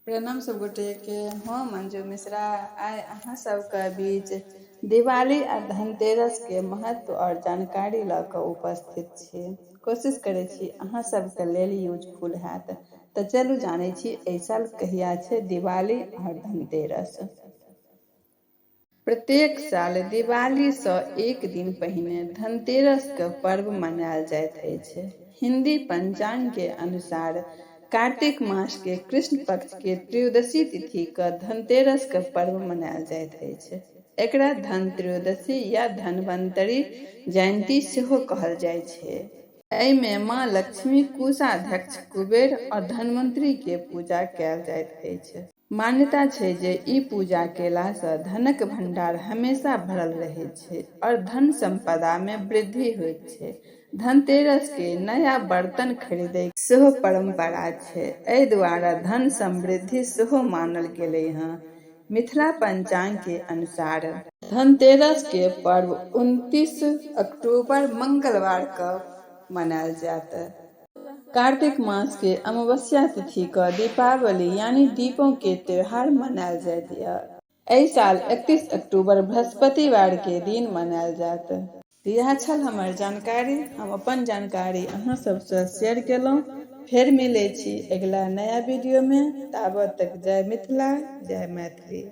प्रणाम सब गोटे के। हम मंजू मिश्रा आइ अहाँ सबके बीच दिवाली आ धनतेरस के महत्व और जानकारी लऽ कऽ उपस्थित छी। कोशिश करै छी अहाँ सबके लेल यूजफुल हैत। तऽ चलू जानै छी एहि साल कहिया छै दिवाली और धनतेरस। प्रत्येक साल दिवाली सँ एक दिन पहिने धनतेरस के पर्व मनायल जाइत अछि। हिंदी पंचांग के अनुसार कार्तिक मास के कृष्ण पक्ष के त्रयोदशी तिथि के धनतेरस के पर्व मनायल जाइत अछि। एकरा धन त्रयोदशी या धनवंतरी जयंती सेहो कहल जाइ छै। एहिमे माँ लक्ष्मी, कोषाध्यक्ष कुबेर और धनवंतरी के पूजा कयल जाइत अछि। मान्यता छै जे ई पूजा केला सँ धनक भंडार हमेशा भरल रहैत छै और धन संपदा मे वृद्धि होइत छै। धनतेरस के नया बर्तन खरीदय सेहो परंपरा छै। एहि दुआरे धन समृद्धि सेहो मानल गेलै हँ। मिथिला पंचांग के अनुसार धनतेरस के पर्व 29 अक्टूबर मंगलवार के मनायल जायत। कार्तिक मास के अमावस्या तिथि क दीपावली यानी दीपों के त्योहार मनायल जाइत यऽ। एहि साल 31 अक्टूबर बृहस्पतिवार के दिन मनायल जायत। तऽ इएह छल हमर जानकारी। हम अपन जानकारी अहाँ सबसँ शेयर केलहुँ। फेर मिलै छी अगिला नया वीडियोमे। ताबत तक जय मिथिला, जय मैथिली।